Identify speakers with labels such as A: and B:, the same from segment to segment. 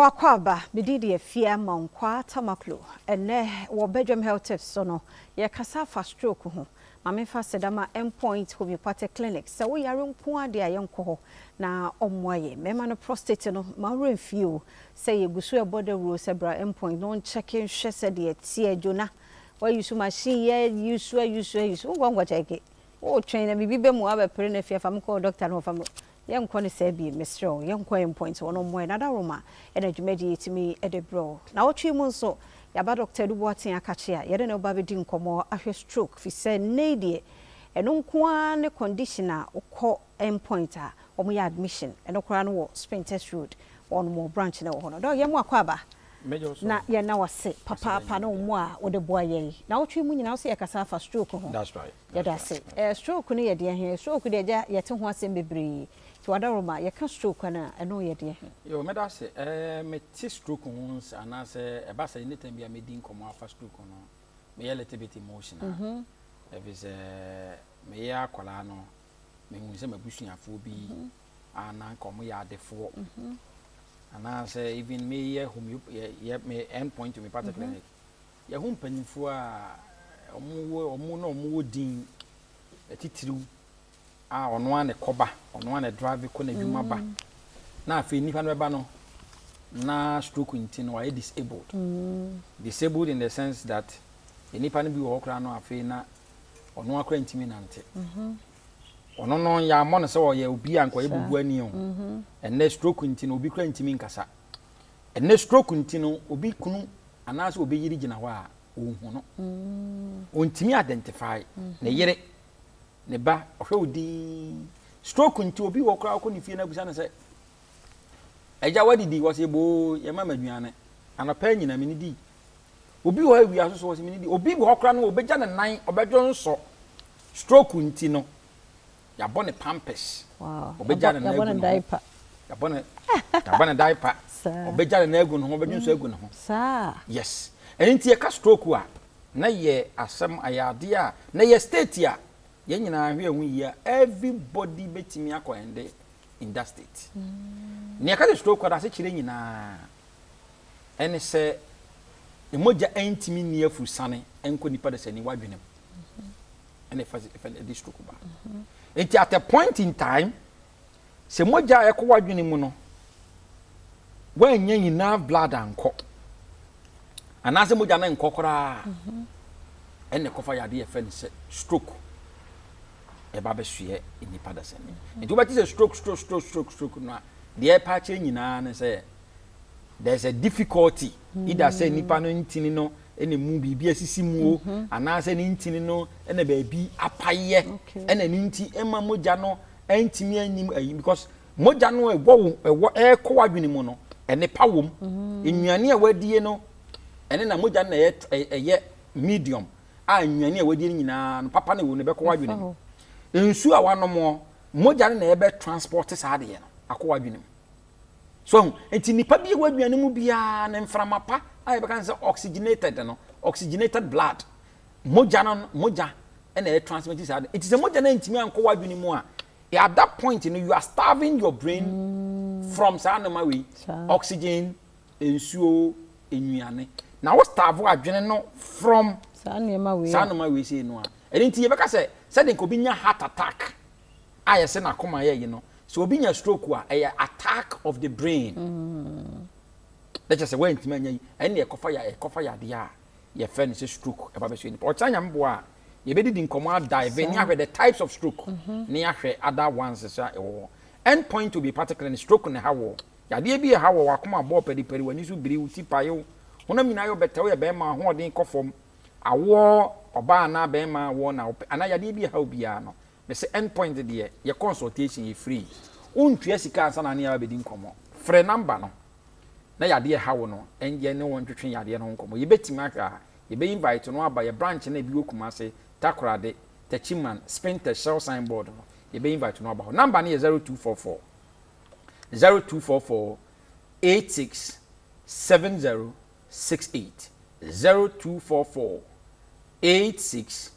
A: Akwaaba, me din de Afia Amankwa Tamaklo. Ɛnɛ wɔ Bedroom Health Tips so no, yɛkasa afa stroke ho. Maame fa Sedama Endpoint Homeopathic Clinic. Sɛ woyare nko adeɛ a, yɛnkɔ hɔ na ɔmmoa yɛ. Mmarima no prostate no, ma worɛ mfie o. Sɛ yɛgu so ɛbɔ dawuro sɛ bra Endpoint na ɔnkyɛke nhwɛ sɛ deɛ teɛ dwona. Wayi so machine yɛ use ayi so ayi so. Wonkɔ nkɔkyɛke. Wotwɛn na biribi bɛ mu abɛpere no afie afa me kɔ doctor no ɔfa me. Yɛnkɔ ne sɛ bi, mesrɛ wo, yɛnkɔ Endpoint, wɔn mmoa yɛ. Nadaroma ɛna dwumadie yɛtumi ɛde brɛ wo. Na wɔtwe mu nso, yɛaba Dr. Edu Boateng akakye a yɛde ne ba bɛdi nkɔmmɔ ahwɛ stroke, fi sɛ nnɛ deɛ ɛno nko ara ne condition a wokɔ Endpoint a wɔyɛ admission. Ɛno koraa no wɔ Spintex Road, wɔn mo branch no wɔ hɔ no. Dɔk, yɛn mu akɔ aba na yɛn na wase papaapa na wɔn a wɔde boa yɛn na wɔtwe mu nyinaa wɔsɛ yɛkasa afa stroke ho.
B: That's right.
A: Yɛda ase. Stroke no yɛ deɛ he? Stroke deɛ gya yɛte ho asɛm bebree, nti wadaroma, yɛka stroke no a, ɛno yɛ deɛ he?
B: Yo, meda ase. Mete stroke ho nsa anaasɛ ɛba sɛ anytime bi a medi nkɔmmɔ afa stroke no, meyɛ little bit emotional. Ɛfiri sɛ meyɛ akwaraa no, mehu sɛ m'abusuafoɔ bi a na nka ɔmo yɛ adefoɔ, anaasɛ even meyɛ homeo yɛ me Endpoint Homeopathic Clinic, yɛho mpanyinfoɔ a ɔmo wɔ ɔmo na ɔmo wɔ din atitiriw a ɔno ara ne kɔba, ɔno ara ne drive kɔ n'adwuma ba, na afei nipa no bɛba no na stroke nti no wayɛ disabled. Disabled in the sense that nipa no bi wɔ hɔ koraa no, afei na ɔno akora ntumi nante. Ɔno no yɛ amɔ no sɛ ɔyɛ obi a nkɔyɛ bubu ani o. Ɛnɛ stroke nti no, obi kora ntumi nkasa. Ɛnɛ stroke nti no, obi kunu anaasɛ obi yere gyina hɔ a ɔnhu no, ɔntumi identify ne yere, ne ba, ɔhwɛ wo din. Stroke nti obi wɔ koraa ɔkɔ ne fie no abusa no sɛ, "Agya, wadidi?" Wɔ sɛ, "Boo, yɛma ma aduane anɔpa nyina me ne di." Obi wɔ hɔ awia so so wɔ sɛ me ne di. Obi wɔ hɔ koraa no, obɛgya ne nan, ɔbɛdwo nsɔ. Stroke nti no, yɛabɔ ne pampers, ɔbɛgya ne nan agu ne ho, yɛabɔ ne diaper, ɔbɛgya ne nan agu ne ho, ɔbɛdwo nsɔ agu ne ho. Yes, ɛno nti yɛka stroke a, na yɛ asɛm ayɛ adeɛ a na yɛ state a yɛn nyinaa hwɛ ɛho yie a everybody bɛtumi akɔ ɛnde in that state. Nea yɛka sɛ stroke a, ase kyerɛ nyinaa ɛne sɛ mogya ɛntumi nni afurusane ɛnkɔ nipa de sɛ ni wadwene mu, ɛna ɛfa ɛfɛ ɛde stroke ba. Nti at a point in time, sɛ mogya a ɛkɔ wadwene mu no wɔanya nyinaa blood ankɔ anaasɛ mogya no nkɔ koraa, ɛna ɛkɔfa yadeɛ yɛfrɛ no sɛ stroke ɛba bɛsoɛ nipa dasani. Nti wobɛte sɛ stroke, stroke, stroke, stroke, stroke no a, deɛ ɛpa akyerɛ nyinaa ne sɛ there's a difficulty, either sɛ nipa no ntini no ɛna mu biribi asisi mu o, anaasɛ ne ntini no ɛna baabi apayɛ, ɛna ne nti ɛma mogya no ɛntumi anim ayi, because mogya no ɛwɔ wo ɛwɔ ɛɛkɔ w'adwene mu no, ɛne pa wɔ mu, nnuane a wadie no ɛne na mogya no na ɛyɛ medium a nnuane a wadie no nyinaa no papa no ɛwɔ no ɛbɛkɔ w'adwene mu. Nsuo a wanom, mogya no na ɛbɛ transport saa adeɛ no akɔ w'adwene mu so. Nti nipa bi a wɔ aduane mu biara ne mframa pa a yɛbɛka sɛ oxygenated no, oxygenated blood, mogya no, mogya ɛna ɛyɛ transmit saa de. Nti sɛ mogya no ntumi ankɔ w'adwene mu a, at that point no, you are starving your brain from saa nneɛma wei, oxygen, nsuo, nnuane, na wo starve adwene no from
A: saa nneɛma wei.
B: Saa nneɛma wei sei no a, ɛno nti yɛbɛka sɛ sɛde nka obi nya heart attack a yɛsɛ n'akoma yɛ yi no, sɛ obi nya stroke a, ɛyɛ attack of the brain. Na kyerɛ sɛ wɔntumi anya yi, ɛne ɛkɔfa yadeɛ a yɛfrɛ no sɛ stroke ɛba bɛso nipa. Ɔkyerɛ Nyame boa a, yɛbɛdidi nkɔmɔ adive ne ahwɛ the types of stroke ne ahwɛ other ones sɛ ɛwɔ hɔ. End Point Homeopathic Clinic, stroke ne ha wɔ yadeɛ bi ɛha wɔ wakoma bɔɔ pɛripɛri, w'ani so biri, wo ti paew, honam nyinaa yɛ ɔbɛtɛ, woyɛ bɛrima, ahoɔden kɔ fam, awoɔ ɔbaa anaa bɛrima awoɔ na wopɛ, anaa yadeɛ bi ɛha obiara no, mɛsɛ End Point deɛ, yɛ consultation yɛ free, wontua sika ansa na ne yɛ abɛdi nkɔmɔ. Frɛ number no na yadeɛ ha wo no, ɛnyɛ ne wɔn twetwe yadeɛ no ho nkɔmɔ. Yɛbɛtumi ahwɛ a, yɛbɛ invite no aba yɛ branch na ebi wɔ Kumase, Takoradi, Techiman, Spintex, Shell signboard no. Yɛbɛ invite no aba hɔ. Number no yɛ 0244 0244 86 70 68, 0244 86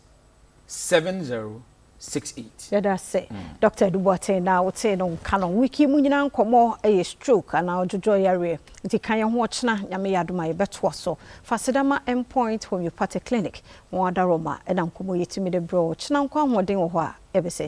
B: 70. 68.
A: Yɛda ase, Dr. Adu Boateng, na wotee no nka no. Wiki mu nyinaa nkɔmmɔ ɛyɛ stroke anaa ɔdwodwo yareɛ, nti ka yɛn ho ɔkyena. Nyame yɛ adom a, yɛbɛtoa so. Fa sedama Endpoint Homeopathic Clinic wɔn adaroma ɛna nkɔmmɔ yɛtumi de brɛ. Ɔkyena nkɔ ahoɔden wɔ hɔ a, yɛbɛsɛ.